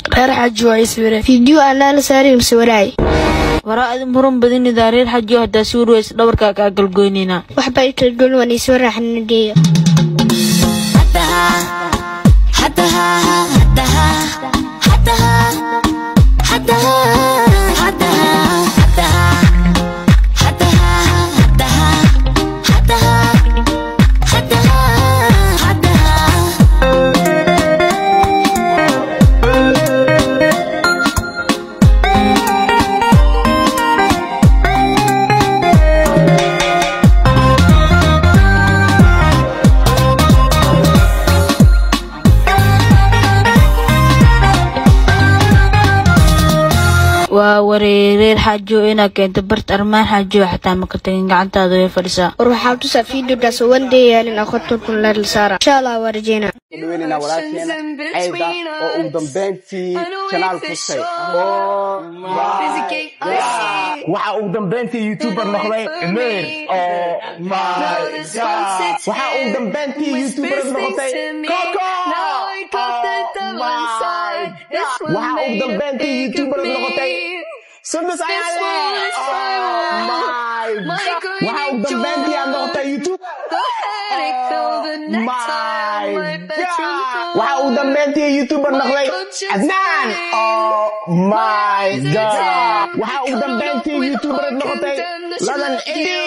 Reer Xaaji waa ii sawireen. Fiidiyoo aan la saarin sawiraay. Waraa idin muran badinidaa reer Xaajiyo, haddaa sawir weyse dhabarkaa kaa galgoynaynaa. Waxba ii kala goyn, waan ii sawir xanina geeya. Waa waree reer Xaajiyo inaa keento bart Armaan Xaajiyo, xataa maka tagin, gacantaada way fadhisaa. War waxaa tusaa fiidiyoogaas one day yaalin aqoonta kun la saara. Insha Allah waa rajeynaa. Dhaweynayna walaalkeena Ceyda oo ugu dambeyntii channel furtay. Oh my God, waxa ugu dambeyntii YouTuber noqday Cumeer. Oh my God, waxa ugu dambeyntii YouTuber noqotay Coco. Oh my God, waxa ugu dambeyntii YouTuber noqotay Sundus Ayale. Oh my God, waxa ugu dambeyntii aad noqotay YouTuber. Oh my God, waxa ugu dambeyntii YouTuber noqday Adnaan. Oh my God, waxa ugu dambeyntii YouTuber noqotay Ladan Idi.